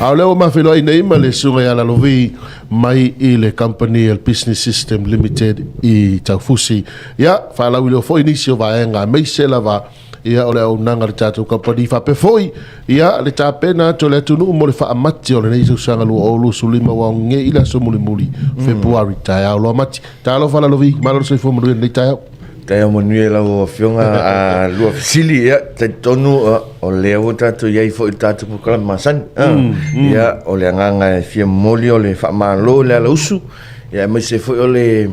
A o lea ua mafeiloai nei ma le susuga ia Lalovi mai i le kamupani a le Business System Limited i Taufusi. Ia, faalauiloa foi nisi o vaega aemaise lava ia o le auaunaga a le tatou kamupani faapea foi ia le tapena atu o le atunuu mo le faamati o lenei tausaga 2025 ua aogei i le aso mulimuli Fepuari taeao loa mati. Talofa Lalovi, malo le soifua manuia i lenei taeao. Taeao manuia i lau Afioga a lua fesili, ia, talitonu o lea ua tatou i ai foi i le tatou polokalame masani. Ia, o le agaga e fia momoli o le faamalo i le alausu, ia, aemaise foi o le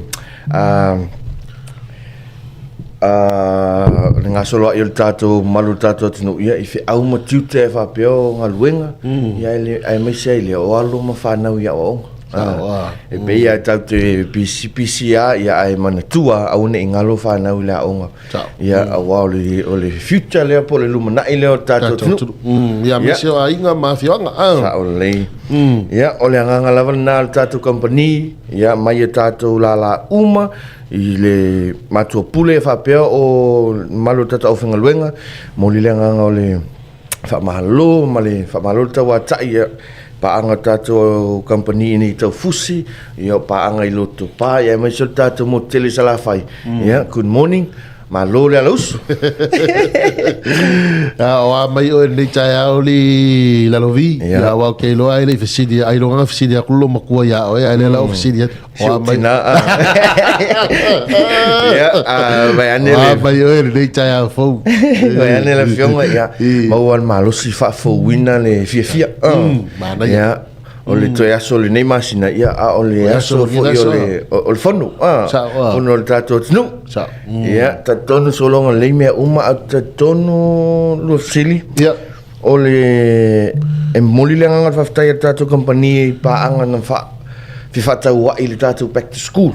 le gasoloai o le tatou mamalu o le tatou atunuu, ia, i feau ma tiute e faapea o galuega, ia, aemaise ai lea o alo ma fanau i aoaoga. E pei lava tatou te pisipisi lava, ia, ae manatua aua ne i galo fanau i le aoga. Ia, aua o le future lea po o le lumanai lea o le tatou atunuu. Ia, aemaise o aiga ma afioaga. Sao lelei. Ia, o le agaga lava lena o le tatou kamupani, ia, mai a tatou lala uma i le matua pule faapea o le mamalu o le tatou aufaigaluega, momoli le agaga o le faamalo ma le faamalo le tauatai ia paaga o tatou kamupani i nei Taufusi, ia o paaga i Lotopa, ia aemaise o le tatou motu tele i Salafai. Ia, good morning. Malo le alausu. A o a mai oe lenei taeao li Lalovi, ia aua ou te iloa ai le i fesili, ailoga na fesili atu lou matua ia oe, ae lea la o fesili atu. Si ou tina a. Ia, vaeane le... mai oe lenei taeao fou. Vaeane le afioga, ia, maua le malosi faafouina le fiafia. Manaia. Ia, o le toe aso o lenei masina, ia, a o le aso foi o le, o le fono, fono o le tatou atunuu. Ia, talitonu sologa lelei mea uma, ae talitonu Luafili. Ia. O le e momoli le agaga o le faafetai a le tatou kamupani i paaga na fefaatauai i le tatou back to school.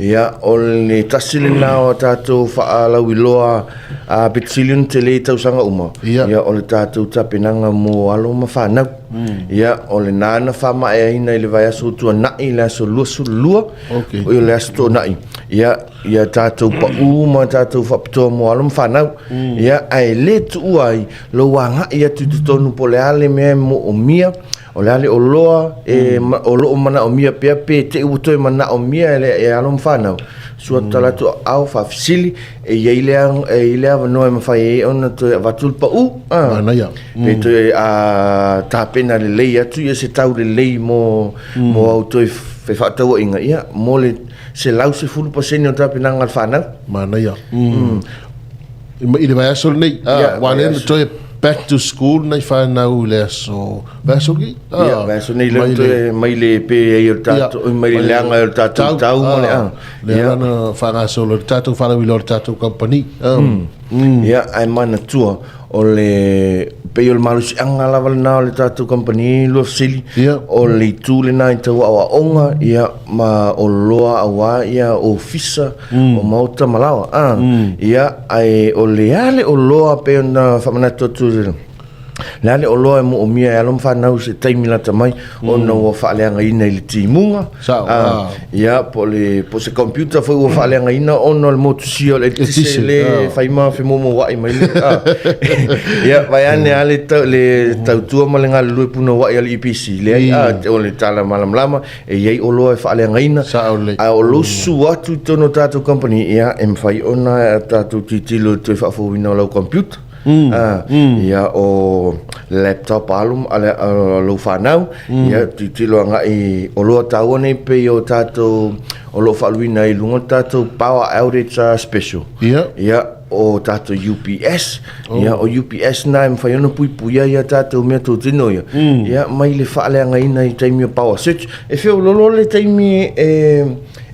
Ia, o le tasi lena o tatou faalauiloa a pito sili ona tele i tausaga uma. Ia, o le tatou tapenaga mo alo ma fanau. Ia, o lena na faamaeaina i le vaiaso ua tuanai i le aso 22, o le aso Toonai. Ia, ia tatou pau ma tatou faapitoa mo alo ma fanau. Ia, ae le tuua ai lou agai atu i totonu po o le a le mea e moomia, o le a le oloa e, o lo o manaomia pea pe te i ua toe manaomia e, le, e alo ma fanau. Sua tatala atu aao faafesili, e i ai le, e i ai le avanoa e mafai ai ona toe avatu le pau. Ah. Manaia. Pe toe a, tapena lelei atu ia se tau lelei mo, mo au toe fefaatauaiga, ia, mo le 110% o tapenaga a le fanau. Manaia. I le vaiaso lenei, Ia, aua lea na vaiaso. toe back to school nai fanau i le aso, vaiaso nei? Ia, vaiaso nei lea toe mai le pe ai o le tatou, mai le leaga ai o le tatou tau ma le, Lea la na faagasolo le tatou faalauiloa o le tatou kamupani. Ia, ae manatua, O le pei o le malosiaga lava lena o le tatou kamupani Luafesili, Ia. o le itu lena i tau aoaoga, ia, ma oloa aua ia ofisa o maota ma laoa. A, ia, ae o le a le oloa pei ona faamanatu atu i le le a le oloa e moomia e alo ma fanau i se taimi lata mai ona ua faaleagaina i le timuga. Sao, A, ia, po o le, po o se computer foi ua faaleagaina ona o le motusia o le eletise Eletise, le ah. fai ma femoumouai mai le, ah. Ia, vaeane lava le tau, le tautua ma le galulue punouai a le EPC, leai, ah, o le tala malamalama, e i ai oloa e faaleagaina. Sao lelei. A o lou susu atu i totonu o tatou company, ia, e mafai ona tatou tilotilo i le toe faafouina o lau computer. Ia o laptop a alo a lou fanau, ia tilotilo agai oloa taua nei pei o tatou o lo o faaaluina ai i luga o le tatou power outage special. Ia. Ia o tatou UPS, ia o UPS na e mafai ona puipuia ia tatou meatotino ia, ia mai le faaleagaina i taimi o power surge. E feololo le taimi e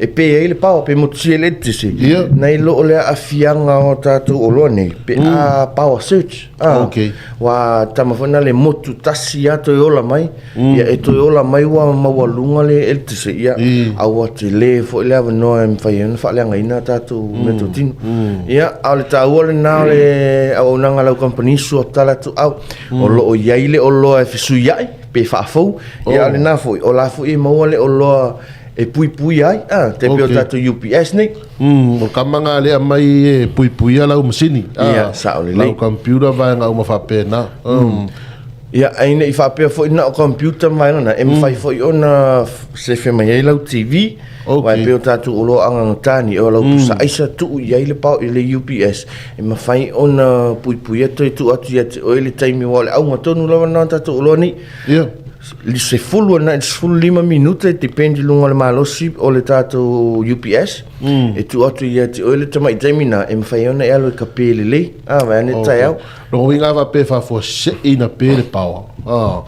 e pē ai le power pe motusia ai le eletise Ia. nai lo o le aafiaga o tatou oloa nei pe a power surge ah. Okay. Ua tama foi na le motu tasi a toe ola mai ia e toe ola mai ua maualuga le eletise ia a ua tele foi le avanoa e mafai ai ona faaleagaina tatou meatotino. Ia a o le taua lena o le auaunaga a lau kamupani sua tala atu au o lo o i ai le oloa e fesuiai pe faafou ia a o lena foi o la foi e maua le oloa e puipuia ai, a, te pei o tatou UPS nei. O kama ngā lea mai e puipuia lau masini. Ia, sao lelei. Lau computer vaega uma faapena. Ia, ae ne i faapea foi na o computer ma vaega na, e mafai foi ona sefe mai ai lau TV, aua e pei o tatou oloa agagata nei, o lau pusa aisa tuu i ai le power i le UPS, e mafai ona puipuia toe tuu atu ia te oe le taimi, aua o le auga tonu lava lena o tatou oloa nei. Le 10 agai i le 15 minute, depend i luga o le malosi o le tatou UPS, e tuu atu ia te oe le tamai taimi lena, e mafai ai ona e alu e kape lelei, a, vaeane le taeao. Lona uiga a faapea e faafuasei na pe le power. Ah,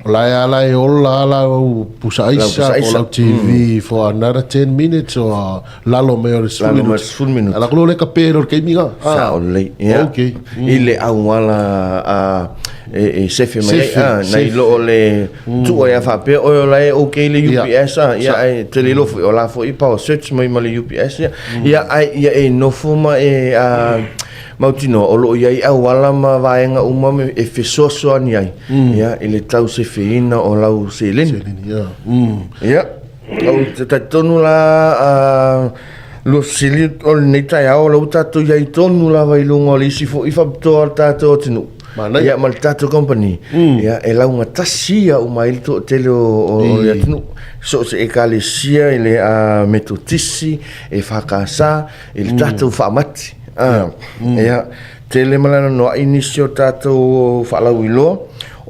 o la e ala e ola ala au pusa aisa po o lau TV for another 10 minutes or lalo mai o le 10 Lalo mai o le 10 minute. Ala ko le ka pe lo le kaimi ga. Sao lelei. Ia. Okay. I le auala a e sefe mai ai, a, nai lo o le tuu ai a faapea oe o la e okay le UPS a, ia ae tele iloa foi o la foi power search mai ma le UPS ia. Ia ae ia e nofo ma e a Mautinoa, o lo o i ai auala ma vaega uma e fesoasoani ai ia, i le tausefeina o lau seleni. Seleni, ia. Ia, ou te talitonu la, lua fesili o lenei taeao, o la ua tatou i ai tonu lava i luga o le isi foi faapitoa o le tatou atunuu. Manaia. Ia, ma le tatou kamupani, ia, e laugatasi ia uma ai le toatele o le atunuu. So o se ekalesia i le Metotisi, EFKS, i le tatou faamati. Ia, tele ma le anoanoai nisi o tatou faalauiloa,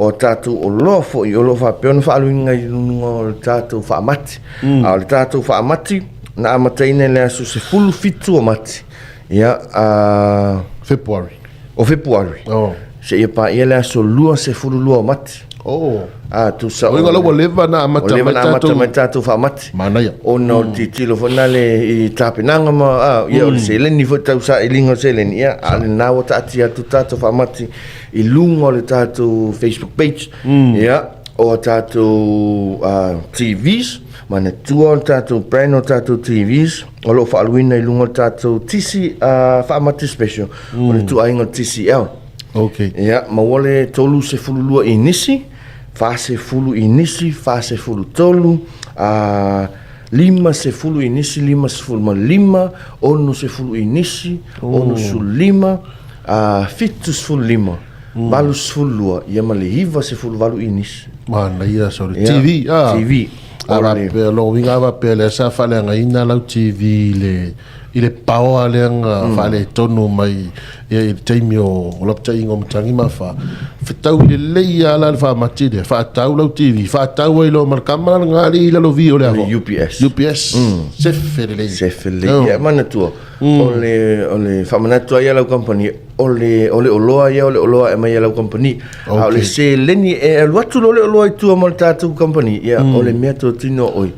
o tatou oloa foi o lo o faapea ona faaaluina i luga o le tatou faamati. A o le tatou faamati, na amataina i le aso 17 o Mati, ia, a... February. O Fepuari. Oh. Seia paia le aso 22 o Mati. Oh. A, tusa o... Oiga la ua leva na amata mai tatou. Amata mai tatou faamati. Manaia. Ona o le tilotilo foi na le i tapenaga ma, a, ia o le seleni foi tau sailiga o le seleni, ia, a o lena ua taatia atu tatou faamati i luga o le tatou Facebook page. Ia, o a tatou TVs, manatua o le tatou brand o tatou TVs, o lo o faaluina i luga o le tatou TC, faamati special, o le ituaiga o le TCL. Okay. Ia, maua le 32 inisi, 40 inisi, 43, 50 inisi, 55, 60 inisi, 65, 75, 82, ia ma le 98 inisi. Manaia sorry. Ia, TV, ah. TV. A faapea, lona uiga a faapea lea sa faaleagaina lau TV i le i le paoa lea na faaletonu mai ia i le taimi o lapataiga o matagi ma afa. Fetau lelei lava la le faamati lea, faatau lau TV, faatau ai loa ma le kama lena alii i lalo vi o le ava. UPS. UPS. Sefe lelei. Sefe lelei. Ia manatua, o le o le faamanatu ai a lau kamupani, o le o le oloa ia o le oloa e aumai e lau kamupani. A o le seleni e alu atu loa le oloa i tua mo le tatou kamupani, ia o le mea totino oi.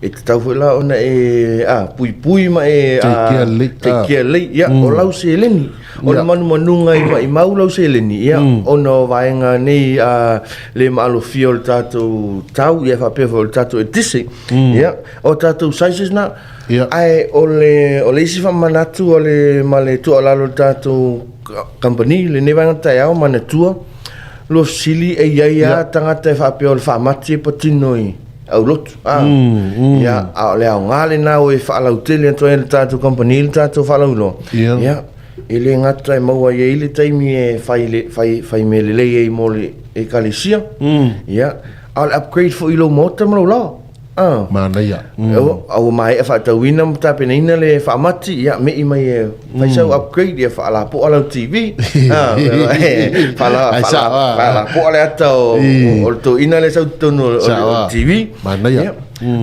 E tatau foi la ona e a, puipui ma e a, Take care lelei. Take care lelei. Ia, o lau seleni. O le manumanuga i maimau lau seleni, ia, ona o vaega nei a, le maalofia o le tatou tau, ia faapea foi o le tatou eletise. Ia, o tatou sizes na. Ia. Ae o le, o le isi faamanatu o le, ma le tuualalo i le tatou kamupani i lenei vaega taeao, manatua, lua fesili e i ai lava tagata e faapea o le faamati e patino i aulotu. A, ia, a o le aoga lena o e faalautele atu ai e le tatou kamupani le tatou faalauiloa. Ia. Ia, e le gata e maua ai le taimi e fai, le, fai, fai mea lelei ai mo le ekalesia. Ia, a o le upgrade foi i lou maota ma lou laoa. Ah. Manaia. A ua maea faatauina ma tapenaina le faamati, ia mei mai e fai sau upgrade, ia faalapoa lau TV. Ah, Ai, sao, ah. faalapoa le ata o, o le toeaina lea e sau i totonu o le Sao, ah. TV. Manaia. Ia.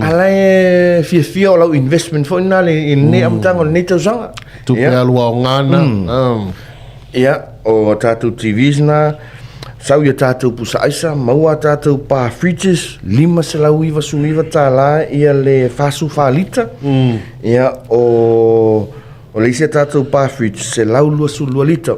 A la e fiafia o lau investment foi lena i lenei amataga o lenei tausaga. Tupe Ia. alu aoga na. Ia, o a tatou TVs na, sau i a tatou pusa aisa, maua a tatou pa fridges, $599 ia le 44 lita. Ia, o, o le isi a tatou pa fridge, 122 lita.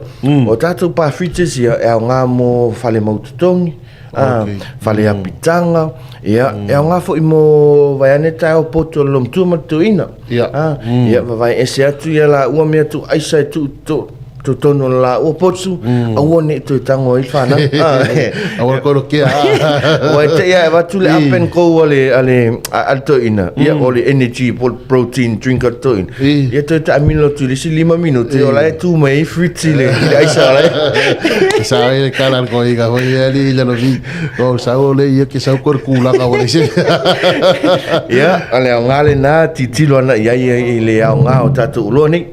O tatou pa fridges ia, e aoga mo fale mautotogi, a, fale apitaga, ia, e aoga foi mo vaeane taeao poto o le loomatua ma le toeaina. Ia. A, ia, vavae ese atu ia laua mea tuu aisa e tuu, tuu, totonu o le laua potu, aua ne i toe tago ai le fanau. Aua le kolokia. Ua e te i a e avatu le up and go a le, a le, a le toeaina, ia, o le energy po o le protein drink a le toeaina. Ia toe taamilo atu i le isi 5 minute, o la e tu mai ai fridge i le, i le aisa o la e. Sa ai le kala ko i ka hoi ali i lalo vi. O sa o le ia ke sau ko kulaga o le se. Ia, o le aoga lena, tilotilo ana i ai i le aoga o tatou oloa nei.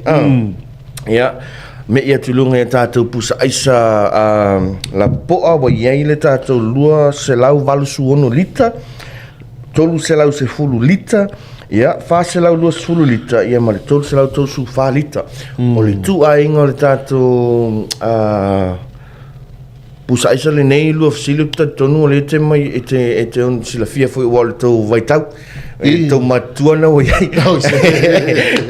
Ia, me'i atu i luga i a tatou pusa aisa lapoa ua i ai le tatou 286 lita, 310 lita, ia, 420 lita, ia ma le 334 lita. O le ituaiga o le tatou Pusa aisa lenei lua fesili ou te talitonu o lea e te mai e te e te ono silafia foi aua o le tou vaitau e le tou matutua na ua i ai.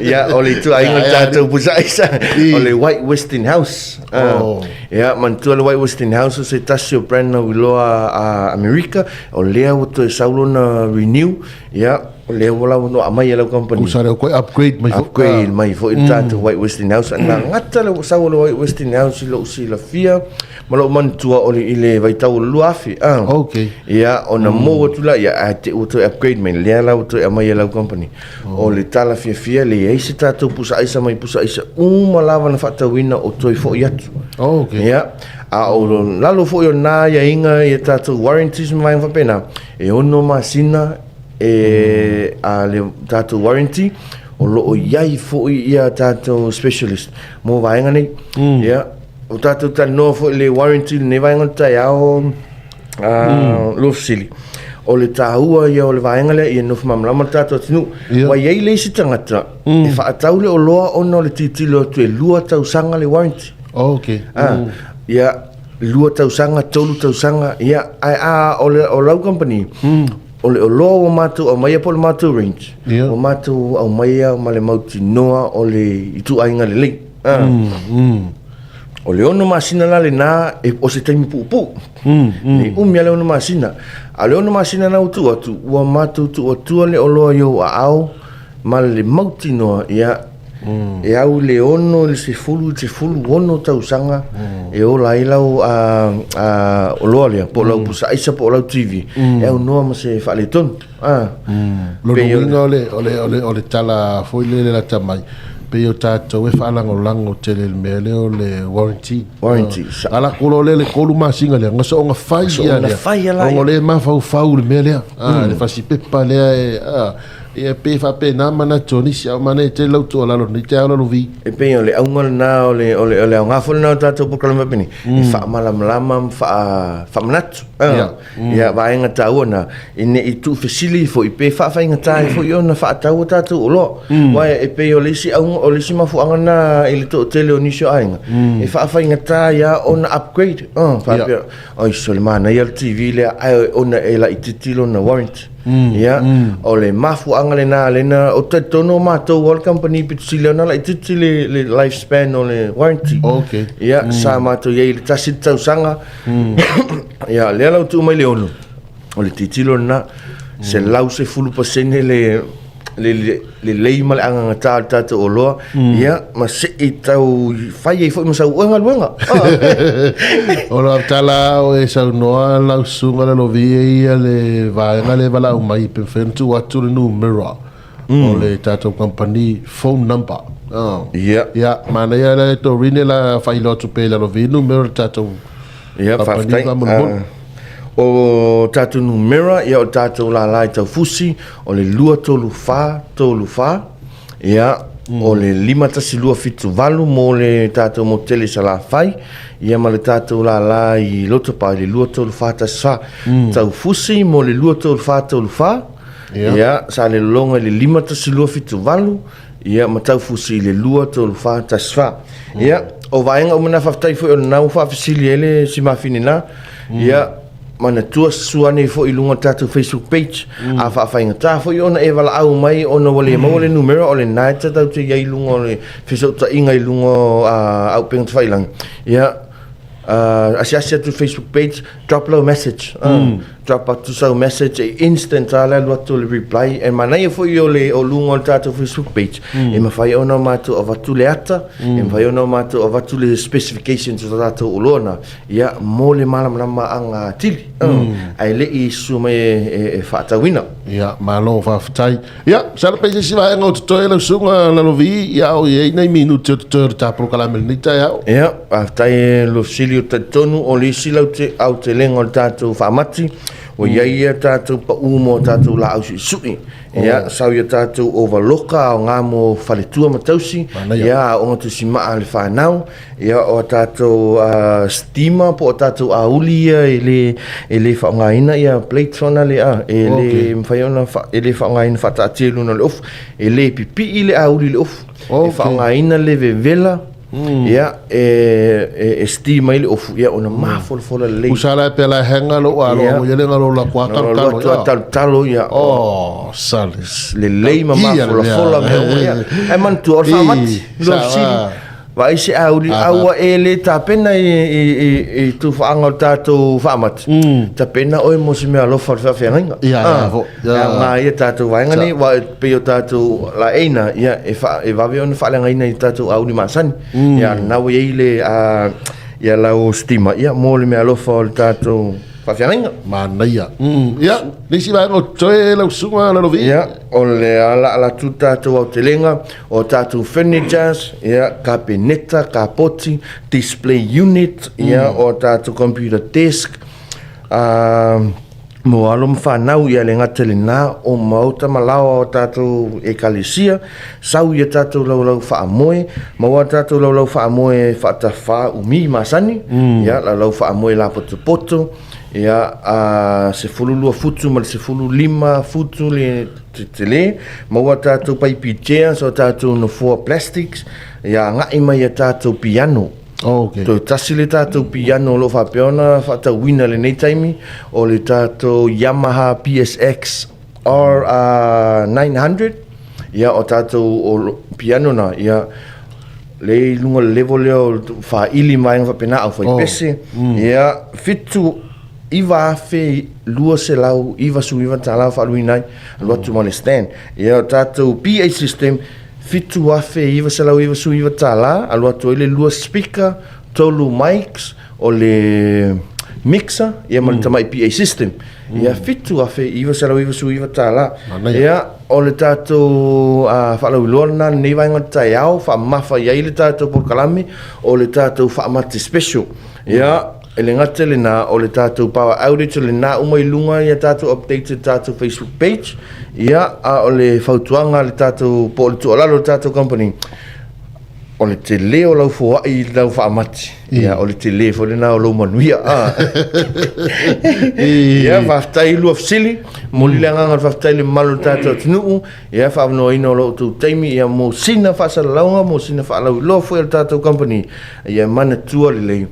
Ia o le ituaiga o le tatou pusa aisa o le White Westinghouse. Oh. Ia manatua le White Westinghouse o se tasi o brand na iloa a Amerika o lea ua toe sau lona renew ia o lea ua lava no aumai e lau company. Kusa lea koe upgrade mai foi. Upgrade mai foi le tatou White Westinghouse. Na gata le sau o le White Westinghouse i lou silafia ma lou manatua o le i le vaitau o le 2000. Ah. Okay. Ia, ona mou atu la, ia, ae te ua toe upgrade mai, lea la ua toe aumai e lau company. O le tala fiafia, leai se tatou pusa aisa mai pusa aisa uma lava na faatauina o toe foi atu. Okay. Ia, a o lalo foi o nā aiaiga i a tatou warranties ma vaega faapena, e ono masina e a le tatou warranty o lo o i ai foi ia tatou specialist mo vaega nei. Ia, o tatou talanoa foi i le warranty i lenei vaega o le taeao lua fesili. O le taua ia o le vaega lea ia nofo malamalama le tatou atunuu. Ua i ai le isi tagata e faatau le oloa ona o le tilotilo atu e 2 tausaga le warranty. Okay. Ia, 2 tausaga, 3 tausaga, ia, ae a o le o lau company, o le oloa ua matou aumaia po o le matou range, ua matou aumaia ma le mautinoa o le ituaiga lelei. O le ono masina la lena, e, o se taimi puupuu. Le umi a le ono masina. A o le ono masina na ua tuu atu, ua matou tuu atua le oloa i ou aao ma le mautinoa, ia, E au i le ono i le sefulu i le sefulu ono tausaga e ola ai lau oloa lea po o lau pusa aisa po o lau TV e aunoa ma se faaletonu. Lona uiga o le, o le, o le, o le tala foi lele lata mai, pei o tatou e faalagolago tele i le mea lea o le warranty. Warranty. A lako loa lea le 3 masina lea, na soona fai ia lea. Ona o lea e mafaufau le mea lea, le fasipepa lea e, Ia pei e faapena manatu o nisi, a o manaia tele lau tuualalo nei te ao lalo vi. E pei o le auga lena o le, o le, o le aoga foi lena o le tatou polokalame faapenei, e faamalamalama ma faa, faamanatu. Ia. Ia, vaega taua na, ina ne i tuufesili foi pe faafaigata ai foi ona faatau a tatou oloa. Aua e pei o le isi auga, o le isi mafuaaga lena i le toatele o nisi o aiga, e faafaigata ai lava ona upgrade. Faapea, oi, sole manaia le TV lea, ae ona e laitiiti lona warranty. Ia, o le mafuaaga lena lena, ou te talitonu o matou o le company pito sili ona laitiiti le, le life span o le warranty. Okay. Ia, sa matou i ai i le tasi le tausaga. Ia, lea la ua tuu mai le ono, o le tilotilo lena, 110% le, le, le, lelei ma le agagata o le tatou oloa, ia, ma se i tau fai ai foi ma sau oe galuega. O lau tala o e saunoa lau susuga Lalovi e ia le vaega lea e valaau mai pe mafai ona tuu atu le numera o le tatou company phone number. Ia. Ia, manaia le Doreen e la faailoa atu pea i Lalovi numera o le tatou Ia, company faafetai. faamolemole. O tatou numera, ia o le tatou lala i Taufusi, o le 234 34, ia, o le 51278 mo le tatou motu tele i Salafai, ia ma le tatou lala i Lotopa i le 23414. Taufusi mo le 23434, ia, Salelologa i le 51278, Ia, ma Taufusi i le 2, 3, 4, 1, 4. Ia, o vaega uma na, faafetai foi o lena ua faafesili ai le simafine na. Ia, manatua susu ane foi i luga o le tatou Facebook page. A faafaigata foi ona e valaau mai ona ua le maua le numera, o lena e tatau te i ai i luga o le fesootaiga i luga o auupega tafailagi. Ia, asiasi atu i Facebook page, drop lau message. drop atu sau message e instant lava le alu atu o le reply. E manaia foi o le o luga o le tatou Facebook page, e mafai ona matou avatu le ata, e mafai ona matou avatu le specifications o tatou oloa na, ia, mo le malamalama atili, ae le i susu mai e faatauina. Ia, malo faafetai. Ia, masalo pe i se isi vaega o totoe lau susuga Lalovi, ia o i ai nai minute o totoe o le ta polokalame i lenei taeao. Ia, faafetai e Losili o talitonu o le isi lau te aotelega o le tatou faamati, ua i ai ia tatou pau mo tatou laau suisui. Ia, sau ia tatou ovaloka aoga mo faletua ma tausi, ia aoga tusimaa a le fanau, Ia, o a tatou steamer po o tatou auli ia e le, e le faaaogaina ia plates ona le, a, e le okay. mafai ona, fa, e le faaaogaina faataatia i luna o le ofu. E le pipii le auli i le ofu. Okay. E faaaogaina le vevela, ia, e, e, e steam ai le ofu, ia, ona mafolafola lelei. Usa la pe la henga lo alo yeah. ia le ngalo la kwa talo talo. Talo talo talo ia. Oh, sale. Lelei ma mafolafola mea uma ia. Ai manatua o le faamati. Lo sili. Vaai se auli, a ua e le tapena i tufaaga o le tatou faamati, tapena oe mo se mea alofa o le faafeagaiga. Ia, ia foi. E aoga ai a tatou vaega nei, aua e pei o tatou laeina, ia, e e vave ona faaleagaina i tatou auli masani. Ia, a o lena ua i ai le, ia lau steamer, ia, mo le mea alofa o le tatou faafeagaiga. Manaia. Ia, le isi vaega o totoe lau susuga Lalovi? Ia, o le ala atu tatou aotelega, O tatou furnitures, ia, kapeneta, kapoti, display unit, ia, o tatou computer desk, ā, mo alo ma fanau, ia le gata i lena, o maota ma laoa o tatou ekalesia, sau ia tatou laulau faamoe, maua tatou laulau faamoe faatafa umi masani, ia, laulau faamoe lapotopoto, ia, ā, 12 futu ma le 15 futu le Tetele, maua tatou paipi chairs o tatou nofoa plastics, ia agai mai ia tatou piano. Oh, okay. Toe tasi le tatou piano o lo o faapea ona faatauina i lenei taimi, o le tatou Yamaha PSX R900. Ia, o tatou o piano na, ia, le i luga o le level lea o faili ma vaega faapena, au faipese. Oh. Ia, 7 $9,299 tala faaluina ai, alu atu ma le stand. Ia, o tatou PA system, $7,999 tala, alu atu ai le lua speaker, tolu mics, o le mixer, ia ma le tamai PA system. Ia, $7,999 tala. Ia, o le tatou faalauiloa lena lenei vaega o le taeao, faamamafa i ai le tatou polokalame, o le tatou faamate special. Ia, E le gata i lena, o le tatou power outage, o lena uma i luga ia tatou update i le tatou Facebook page, ia, a o le fautuaga a le tatou, po o le tuualalo a le tatou company, o le tele o lau foai i lau faamati, ia, o le tele foi lena o lou manuia. A. Ia, faafetai i lua fesili, momoli le agaga o le faafetai i le mamalu o le tatou atunuu, ia, faavanoaina o lo outou taimi, ia, mo sina faasalalauga, mo sina faalauiloa foi a le tatou company, Ia manatua lelei,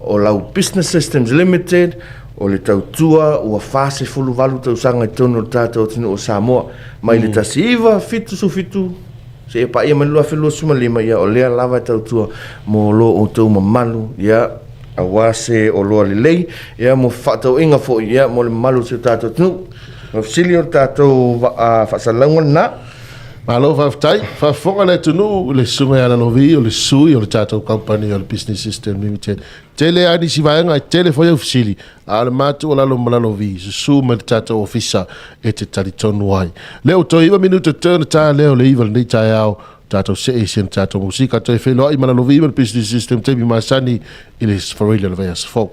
o lau Business Systems Limited, o le tautua ua 48 tausaga i totonu o le tatou atunuu o Samoa, mai le 1977 seia paia mai le 2025, ia o lea lava e tautua mo lo outou mamalu, ia aua se oloa lelei, ia mo fefaatauaiga foi, ia mo le mamalu o si o tatou atunuu. O le fesili o le tatou faasalalauga lena. Malo faafetai. Faafofoga le atunuu i le susuga ia Lalovi, o le sui o le tatou company o le Business System Limited. Tele lava nisi vaega, e tele foi au fesili, a o le ma tuualalo ma Lalovi, susu mai le tatou ofisa e te talitonu ai. Lea ua toe 9 minute toe ona ta lea o le 9 lenei taeao, tatou see ese na tatou musika, toe feiloai ma Lalovi ma le Business System taimi masani i le Pharrell o le vaiaso fou.